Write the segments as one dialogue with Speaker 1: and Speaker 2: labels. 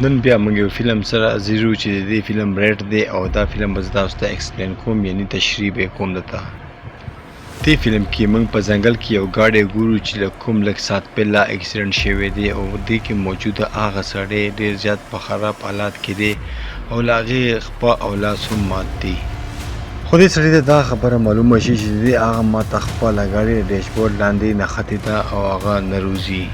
Speaker 1: نن بیا موږ یو فلم سره حاضر یو چې د دې فلم ریټ دی او دا فلم به زه تاسو ته ایکسپلین کوم، یعنی تشریح به کوم درته. دې فلم کې موږ په ځنګل کې یو ګاډی ګورو چې له کوم لږ ساعت پهله اکسیډنټ شوی دی او دې کې موجوده هغه سړی ډیر زیات په خراب حالات کې دی او له هغې خپه او لاس هم مات دی. خو دې سړي ته دا خبره معلومه شي چې د دې هغه ماته خپه له ګاډي د ډیشبورډ لاندې نښتې ده او هغه نه روځي.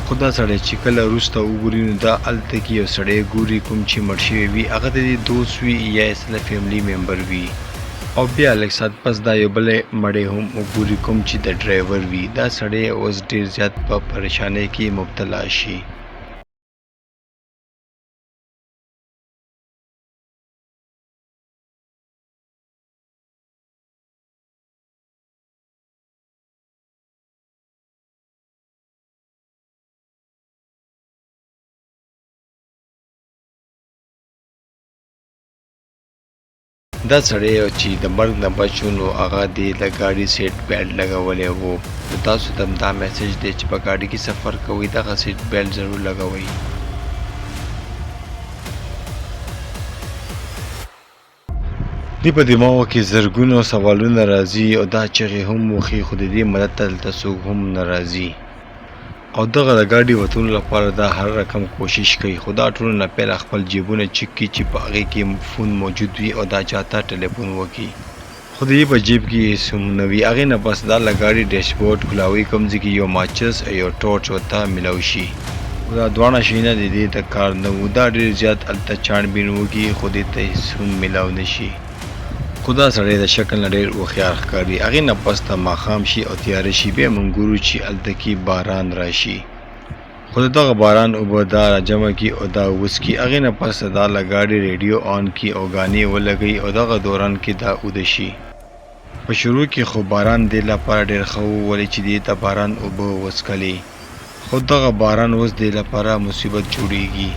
Speaker 1: خو دا سړی چې کله وروسته وګوري نو دا هلته کې یو سړی ګوري کوم چې مړ شوی وي، هغه د دې دوست وي یا یې سره فیملی ممبر وي. او بیا لږ ساعت پس دا یو بل مړی هم وګوري کوم چې د ډرایور وي. دا سړی اوس ډیر زیات په پریشانۍ کې مبتلا شي. دا سړی چې د مرګ نه بچ شو نو هغه دې د ګاډي سیټ بیلټ لګولی وو. نو تاسو ته هم دا میسج دی چې په ګاډي کې سفر کوئ دغه سیټ بیلټ ضرور لګوئ. دې په دماغو کې زرګونو سوالونه راځي او دا چغې هم وخي، خو د دې مدد ته دلته څوک هم نه راځي. او دغه د ګاډي وتلو لپاره دا هر رقم کوشش کوي، خو دا ټولو نه پهله خپل جیبونه چک کړي چې په هغې کې فون موجود وي او دا چاته ټلیفون وکړي، خو د دې په جیب کې هیڅ هم نه وي. هغې نه پس دا له ګاډي ډیشبورډ کولاوي کوم ځای کې یو ماچس او یو ټورچ ورته ملاو شي، خو دا دواړه شیونه د دې د کار نه وو. دا ډېر زیات هلته چاڼ بین وکړي، خو دې ته هیڅ هم ملاو نه شي. خو دا سړی د شکل نه ډېر هوښیار ښکاري. هغې نه پس ته ماښام شي او تیاره شي، بیا موږ ګورو چې هلته کې باران راشي، خو د دغه باران اوبه دا راجمع کړي او دا وڅکي. هغې نه پس ته دا له ګاډي ریډیو آن کړي او ګانې ولګوي او دغه دوران کې دا اوده شي. په شروع کې خو باران دې لپاره ډېر ښه وو، ولې چې دې ته باران اوبه وڅکلې، خو دغه باران اوس دې لپاره مصیبت جوړیږي،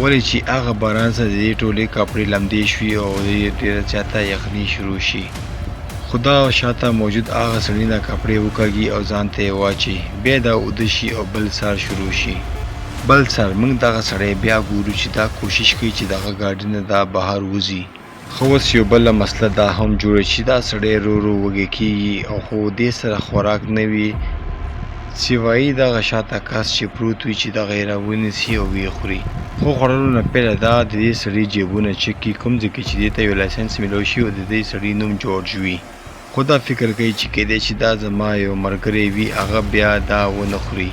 Speaker 1: ولې چې هغه باران سره د دې ټولې کپړې لمدې شوې او د دې ډېره زیاته یخني شروع شي. خو دا شاته موجود هغه سړي نه کپړې وکاږي او ځان ته یې واچي، بیا دا اوده شي او بل څار شروع شي. بل څار موږ دغه سړی بیا ګورو چې دا کوشش کوي چې دغه ګاډي نه دا بهر وځي، خو اوس یو بله مسله دا هم جوړه چې دا سړی رو رو وږی کیږي او خو دې سره خوراک نه وي، سوایي دغه شاته کس چې پروت وي چې دغه یې راونیسي او ویې خوري. خو خوړلو نه پهله دا د دې سړي جیبونه چک کړي، کوم ځای کې چې دې ته یو لایسنس میلاو شي او د دې سړي نوم جورج وي. خو دا فکر کوي چې کیدای شي دا زما یو ملګری وي، هغه بیا دا ونه خوري.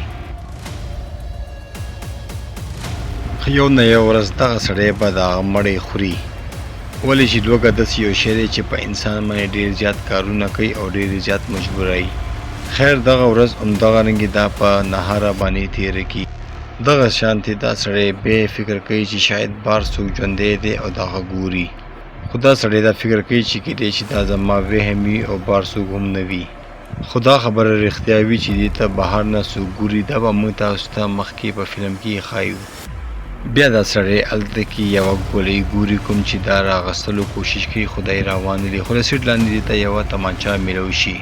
Speaker 1: خو یو نه یو ورځ دغه سړی به د هغه مړی خوري، ولې چې لوږه داسې یو شی دی چې په انسان باندې ډېر زیات کارونه کوي او ډېر زیات مجبوروي. خیر دغه ورځ همدغه رنګې دا په نهاره باندې تېره کړي. دغه شانتې دا سړی بیا فکر کوي چې شاید بار څوک ژوندی دی او دغه ګوري، خو دا سړی دا فکر کوي چې کیدای شي دا زما وهم وي او بار څوک هم نه وي. خو دا خبره رښتیا وي چې دې ته بهر نه څوک ګوري، دا به موږ تاسو ته مخکې په فلم کې ښایو. بیا دا سړی هلته کې یوه ګولۍ ګوري کوم چې دا راغستلو کوشش کوي، خو دا یې راوانه لي، خو له سیټ لاندې دې ته یوه تمانچه میلو شي.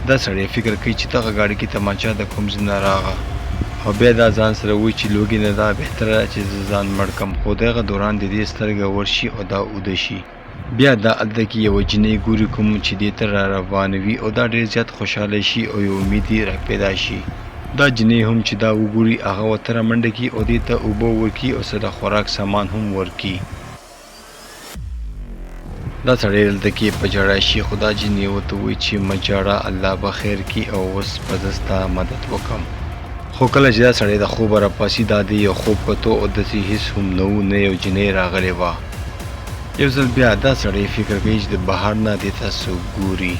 Speaker 1: دا سړی فکر کوي چې دغه ګاډي کې تمانچه د کوم ځای نه راغه، او بیا دا ځان سره وایي چې لوګي نه دا بهتره ده چې زه ځان مړ کم. خو دغه دوران د دې سترګه ورشي او دا اوده شي. بیا دا هلته کې یوه جینۍ ګوري کوم چې دې ته را روانه وي او دا ډېر زیات خوشحاله شي او یو امید یې را پیدا شي. دا جینۍ هم چې دا وګوري هغه ورته را منډه کړي او دې ته اوبه ورکړي او څه د خوراک سامان هم ورکړي. دا سړی دلته کې په ژړا شي، خو دا جینۍ ورته وایي چې مه ژاړه، الله به خیر کړي او اوس به زه ستا مدد وکړم. خو کله چې دا سړی د خوبه راپاڅي دا دی یو خوب کتو او داسې هیڅ هم نه وو، نه یو جینۍ راغلې وه. یو ځل بیا دا سړی فکر کوي چې د بهر نه دې ته څوک ګوري،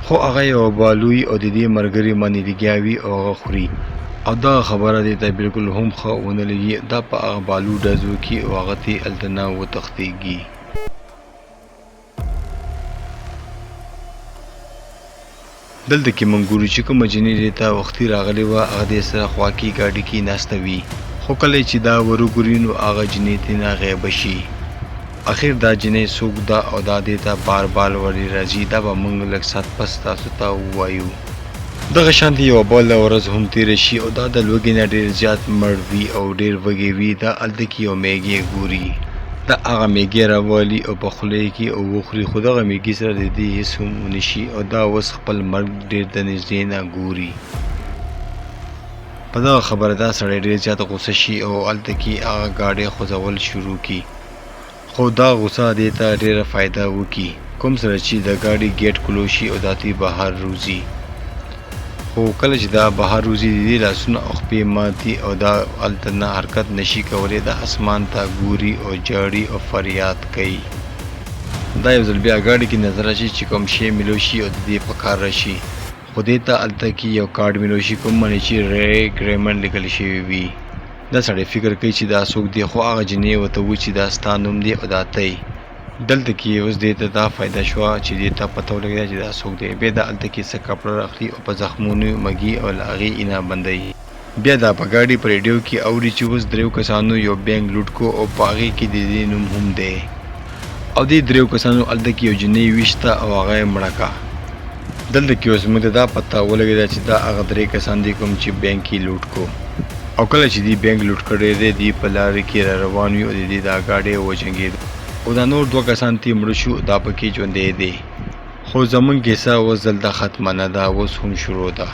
Speaker 1: خو هغه یوه بالوی او د دې ملګري باندې لګیا وي او هغه خوري او دغه خبره دې ته بالکل هم ښه ونه لګي. دا په هغه بالو ډز وکړي او هغه ترې هلته نه وتښتېږي. دلته کې موږ ګورو چې کومه جینۍ دې ته وختي راغلې وه هغه دې سره خوا کې ګاډي کې ناسته وي، خو کله چې دا وروګوري نو هغه جینۍ ترېنه غیبه شي. اخر دا جینۍ څوک ده او دا دې ته بار بار ولې راځي، دا به موږ لږ ساعت پس تاسو ته ووایو. دغه شانتې یوه بله ورځ هم تېره شي او دا د لوږې نه ډېر زیات مړ وي او ډېر وږی وي. دا هلته کې یو میږی ګوري، دا هغه میږی راولي او په خوله یې کې او وخوري، خو دغه میږي سره د دې هېڅ هم ونه شي او دا اوس خپل مرګ ډېر د نږدې نه ګوري. په دغه خبره دا سړی ډېر زیات غوسه شي او هلته کې هغه ګاډی خوځول شروع کړي، خو دا غوسه دې ته ډېره فایده وکړي، کوم سره چې د ګاډي ګیټ کلو شي او دا ترې بهر روځي. خو کله چې دا بهر روځي د دې لاسونه او خپې ماتي او دا هلته نه حرکت نشي کولی. دا اسمان ته ګوري او ژاړي او فریاد کوي. دا یو ځل بیا ګاډي کې نظر راشي چې کوم شی ملو شي او د دې په کار راشي، خو دې ته هلته کې یو کارډ ملو شي کوم باندې چې ری ګریمن لیکل شوی وي. دا سړی فکر کوي چې دا څوک دی، خو هغه جینۍ ورته وویل چې دا ستا نوم دی او دا ته یې. دلته کې اوس دې ته دا فایده شوه چې دې ته پته ولګېده چې دا څوک دی. بیا دا هلته کې څه کپړه راخلي او په زخمونو مږي او له هغې اینه بندوي. بیا دا په ګاډي په ریډیو کې اوري چې اوس دریو کسانو یو بانک لوټ کو او په هغې کې د دې نوم هم دی، او دې دریو کسانو هلته کې یو جینۍ ویشته او هغه یې مړه کړه. دلته کې اوس موږ ته دا پته ولګېده چې دا هغه درې کسان دي کوم چې بانک یې لوټ کو، او کله چې دی بانک لوټ کړی دی، دی په لارې کې را روان وي او د دې دا ګاډی وجنګېد او دا نور دوه کسان ترې مړه شو، دا پکې ژوندی دی. خو زمونږ کیسه اوس دلته ختمه نه ده، اوس هم شروع ده.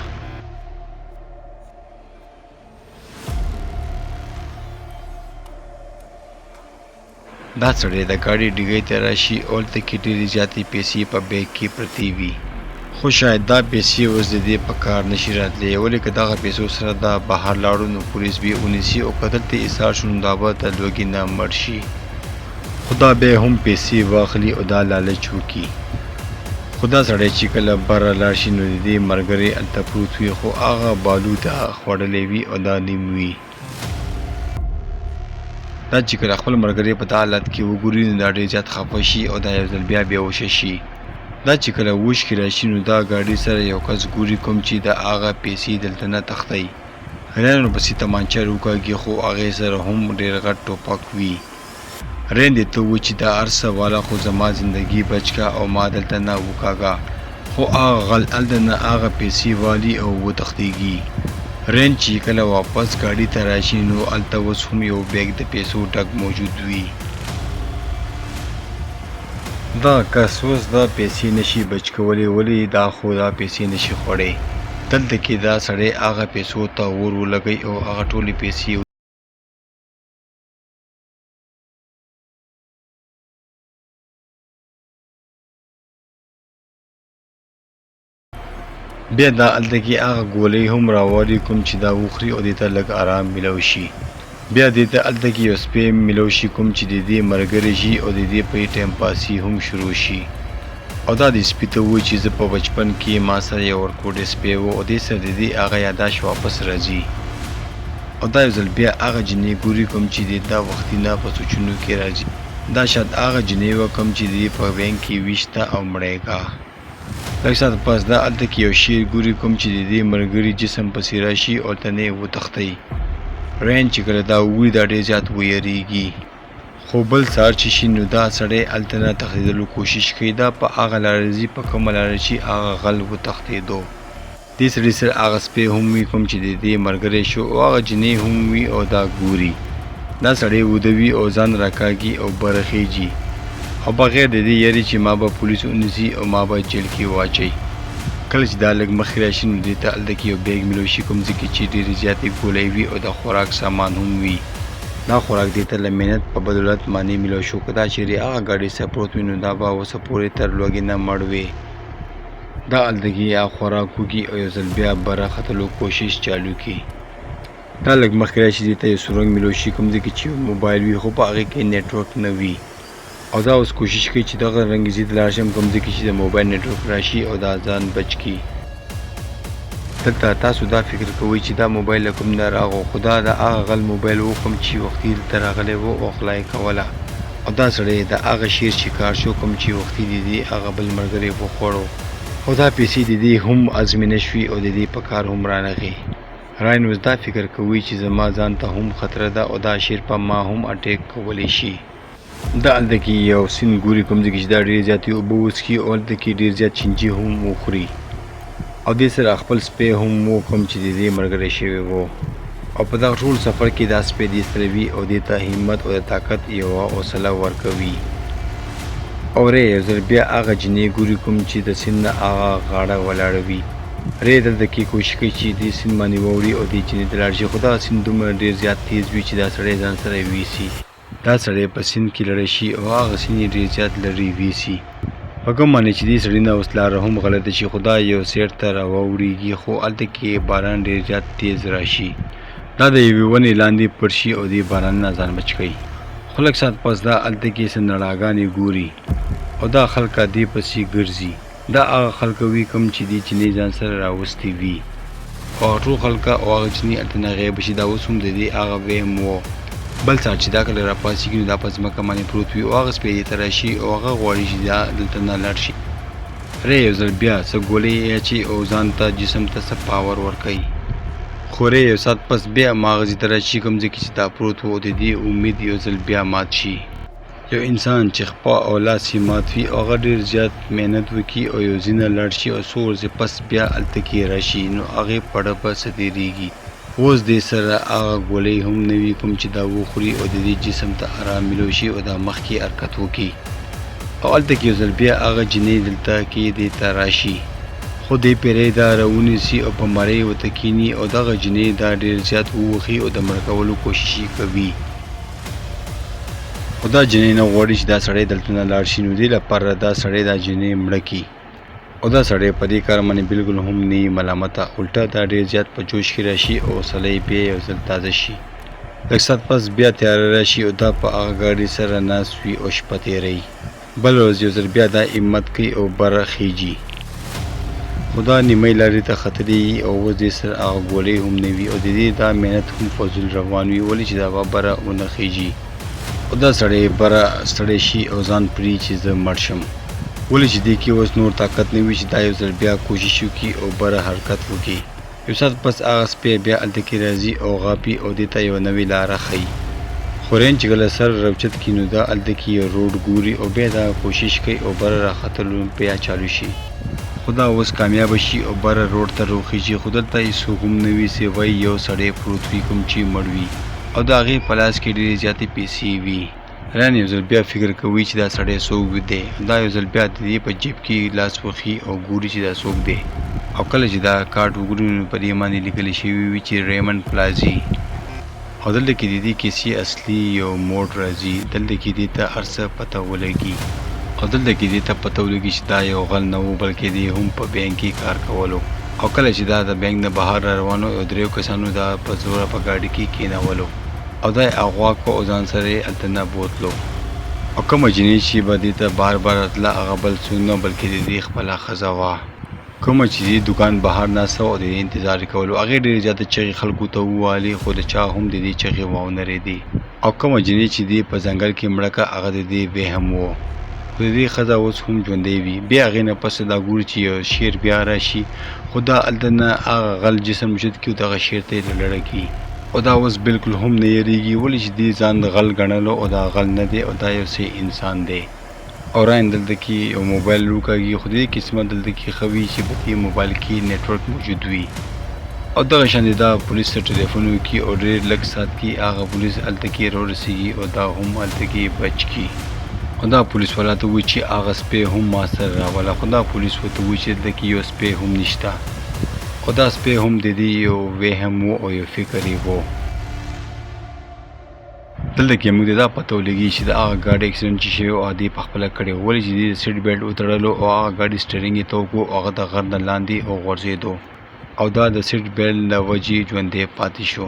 Speaker 1: دا سړی د ګاډي ډیګۍ ته راشي او هلته کې ډېرې زیاتې پیسې په بیګ کې پرتې وي، خو شاید دا پیسې اوس د دې په کار نشي راتلی، ولې که دغه پیسو سره دا بهر لاړو نو پولیس به یې ونیسي او که دلته ایسار شو نو دا به د لوږې نه مړ شي. خو دا بیا هم پیسې واخلي او دا لالچ وکړي. خو دا سړی چې کله بره لاړ شي نو د دې ملګری هلته پروت وي، خو هغه بالو ته خوړلی وي او دا نیم وي. دا چې کله خپل ملګری په دا حالت کې وګوري نو دا ډېر زیات خفه شي او دا یو ځل بیا بېهوښه شي. دا چې کله هوش کې راشي نو دا ګاډي سره یو کس ګوري کوم چې د هغه پیسې دلته نه تښتوي. رین ورپسې تمانچه روکاږي، خو هغې سره هم ډېر غټ ټوپک وي. رین دې ته وویل چې دا هر څه والا خو زما زندګي بچ کا او ما دلته نه وکاږه، خو هغه غل هلته نه هغه پیسې والي او وتښتېږي. رین چې کله واپس ګاډي ته راشي نو هلته اوس هم یو بیګ د پیسو ډک موجود وي. دا کس اوس دا پیسې نشي بچ کولی، ولې دا خو دا پیسې نشي خوړی. دلته کې دا سړی هغه پیسو ته اور ولګوي او هغه ټولې پیسې بیا دا هلته کې هغه ګولۍ هم راوړي کوم چې دا وخوري او دې ته لږ آرام ملو شي. بیا دې ته هلته کې یو سپی ملو شي کوم چې د دې ملګری شي او د دې په ټایم پاسي هم شروع شي. او دا دې سپي ته ووایي چې زه په بچپن کې ما سره یو ورکوټی سپی و، او دې سره د دې هغه یاداشت واپس راځي. او دا یو ځل بیا هغه جینۍ ګوري کوم چې دې ته وختي نه په سوچونو کې راځي. دا شاید هغه جینۍ وه کوم چې د دې په بانک کې ویشته او مړه یې کړه. لږ ساعت پس دا هلته کې یو شیر ګوري کوم چې د دې ملګري جسم پسې راشي او هلته نه یې وتښتوي. رین چې کله دا وګوري دا ډېر زیات ویریږي، خو بل سهار چې شي نو دا سړی هلته نه تښتېدلو کوشش کوي. دا په هغه لاره ځي په کومه لاره چې هغه غل وتښتېدو. دې سړي سره هغه سپی هم وي کوم چې د دې ملګری شو او هغه جینۍ هم وي او دا ګوري. دا سړی وده وي او ځان راکاږي او بره خېژي او بغیر د دې یرې چې ما به پولیس ونیسي او ما به جیل کې واچوي. کله چې دا لږ مخکې راشي نو دې ته هلته کې یو بیګ ملو شي کوم ځای کې چې ډېرې زیاتې ګولۍ وي او د خوراک سامان هم وي. دا خوراک دې ته له محنت په بدولت باندې ملو شو. که دا چېرې هغه ګاډي سره پروت وي نو دا به اوسه پورې تر لوږې نه مړ وي. دا هلته کې یا خوراک وکړي او یو ځل بیا بره ختلو کوشش چالو کړي. دا لږ مخکې راشي دې ته یو سورنګ ملو شي کوم ځای کې چې یو موبایل وي، خو په هغې کې نیټورک نه وي. او دا اوس کوشش کوي چې دغه رنګ ځای ته لاړ شم کوم ځای کې چې د موبایل نیټورک راشي او دا ځان بچ کړي. دلته تاسو دا فکر کوئ چې دا موبایل له کوم نه راغو، خو دا د هغه غل موبایل و کوم چې وختي دلته راغلی و او غلا یې کوله. او دا سړی د هغه شیر شکار شو کوم چې وختي د دې هغه بل ملګری وخوړو، او دا پیسې د دې هم هضمې نه شوې او د دې په کار هم رانغې. راین اوس دا فکر کوي چې زما ځان ته هم خطره ده او دا شیر په ما هم اټیک کولی شي. دا هلته کې یو سیند ګوري کوم ځای کې چې دا ډېرې زیاتې اوبه وڅښي او هلته کې ډېر زیات چینجي هم وخوري. او دې سره خپل سپی هم وو کوم چې د دې ملګری شوی وو. او په دغه ټول سفر کې دا سپی دې سره وي او دې ته همت او د طاقت یوه حوصله ورکوي. او ری یو ځل بیا هغه جینۍ ګوري کوم چې د سیند نه هغه غاړه ولاړه وي. ری دلته کې کوشش کوي چې دې سیند باندې واوړي او دې جینۍ ته لاړ شي، خو دغه سیند دومره ډیر زیات تیز وي چې دا سړی ځان سره ویسي. دا سړی په سیند کې لړی شي او هغه سیند یې ډیر زیات لرې ویسي. په کوم باندې چې دې سړي نه اوس لاره هم غلطه شي، خو دا یو سیټ ته راواوړیږي، خو هلته کې باران ډیر زیات تیز راشي. دا د یوې ونې لاندې پټ شي او دې باران نه ځان بچ کوي. خو لږ ساعت پس دا هلته کې څه نړاګانې ګوري او دا خلک دې پسې ګرځي. دا هغه خلک وي کوم چې دې چینې ځان سره راوستي وي. او هغه ټول خلک او هغه چینې هلته نه غیب شي. دا اوس هم د دې هغه وهم و. بل ساعت چې دا کله راپاڅېږي نو دا په ځمکه باندې پروت وي او هغه سپی دې ته راشي او هغه غواړي چې دا دلته نه لاړ شي. ری یو ځل بیا څه ګولۍ اچي او ځان ته جسم ته څه پاور ورکوي. خو ری یو ساعت پس بیا هماغه ځای ته راشي کوم ځای کې چې دا پروت و او د دې امید یو ځل بیا مات شي. یو انسان چې خپه او لاس یې مات وي او هغه ډېر زیات محنت وکړي او یو ځای نه لاړ شي او څو ورځې پس بیا هلته کې راشي نو هغې پړه به څه تېرېږي. اوس دې سره هغه ګولۍ هم نه وي کوم چې دا وخوري او د دې جسم ته ارام ملو شي او دا مخکې حرکت وکړي. او هلته کې یو ځل بیا هغه جینۍ دلته کې دې ته راشي. خو دې پیری دا راونیسي او په مرۍ ورته کیني او دغه جینۍ دا ډېر زیات ووهي او د مړه کولو کوشش یې کوي. خو دا جینۍ نه غواړي چې دا سړی دلته نه لاړ شي، نو دې لپاره دا سړی دا جینۍ مړه کړي. او دا سړی په دې کار باندې بالکل هم نه وي ملامته، الټه دا ډېر زیات په جوش کې راشي او حوصله یې بیا یو ځل تازه شي. لږ ساعت پس بیا تیاره راشي او دا په هغه ګاډي سره ناست وي او شپه تېروي. بله ورځ یو ځل بیا دا همت کوي او بره خېژي، خو دا نیمۍ لارې ته ختلی وي او اوس دې سره هغه ګولۍ هم نه وي او د دې دا محنت هم فضول روان وي، ولې چې دا به بره ونه خېژي. او دا سړی بره ستړی شي او ځان پرېږدي چې زه مړ شم، ولې چې دې کې اوس نور طاقت نه وي چې دا یو ځل بیا کوشش وکړي او بره حرکت وکړي. یو ساعت پس هغه سپی بیا هلته کې راځي او غاپي او دې ته یوه نوې لاره ښیي. خو رین چې کله سر راوچت کړي نو دا هلته کې یو روډ ګوري او بیا دا کوشش کوي او بره راختلو بیا چالو شي. خو دا اوس کامیابه شي او بره روډ ته روخیږي، خو دلته هیڅوک هم نه وي سوای یو سړی پروت وي کوم چې مړ وي او د هغې په لاس کې ډېرې زیاتې پیسې وي. رین یو ځل بیا فکر کوي چې دا سړی څوک دی. دا یو ځل بیا د دې په جیب کې لاس وښي او ګوري چې دا څوک دی. او کله چې دا کارت وګوري نو په دې باندې لیکل شوي وي چې ریمنډ پلازي. او دلته کې د دې کیسې اصلي یو موډ راځي. دلته کې دې ته هر څه پته ولګي. او دلته کې دې ته پته ولګي چې دا یو غل نه و، بلکې دې هم په بانک کې کار کولو. او کله چې دا د بانک نه بهر را روان و، یو دریو کسانو دا په زوره په ګاډي کې کینولو او دا یې اغوا کړو او ځان سره یې هلته نه بوتلو. او کومه جینۍ چې به دې ته بار بار راتله هغه بل څوک نه بلکې د دې خپله ښځه وه، کومه چې د دې دوکان بهر ناسته وه او د دې انتظار یې کولو. هغې ډېرې زیاتې چغې خلکو ته ووهلې، خو د چا هم د دې چغې واونرېدې. او کومه جینۍ چې دې په ځنګل کې مړه کړه هغه د دې وهم و، خو د دې ښځه اوس هم ژوندۍ وي. بیا هغې نه پس دا ګوري چې یو شیر بیا راشي، خو دا هلته نه هغه غل جسم اوچت کړي او دغه شیر ته یې لړه کړي. او دا اوس بالکل هم نه یریږي، ولې چې دې ځان غل ګڼلو او دا غل نه دی او دا یو څه انسان دی. او راین دلته کې یو موبایل وکاږي، خو د دې قسمت دلته کې ښه وي چې په دې موبایل کې نېټورک موجود وي. او دغه شان دا پولیس ته ټلیفون وکړي او ډېر لږ ساعت کې هغه پولیس هلته کې راورسېږي او دا هم هلته کې بچ کړي. او دا پولیس والا ته وایي چې هغه سپی هم ما سره راوله، خو دا پولیس ورته وایي چې دلته کې یو سپی هم نشته. خو دا سپی هم د دې یو وهم و او یو فکر یې و. دلته کې موږ ته دا پته ولګي چې د هغه ګاډي اکسیډنټ چې شوی او دې په خپله کړی و، ولې چې دې د سیټ بیلټ وتړلو او هغه ګاډي سټیرینګ یې تاو کړو او هغه د غر نه لاندې وغورځېدو او دا د سیټ بیلټ له وجې ژوندی پاتې شو.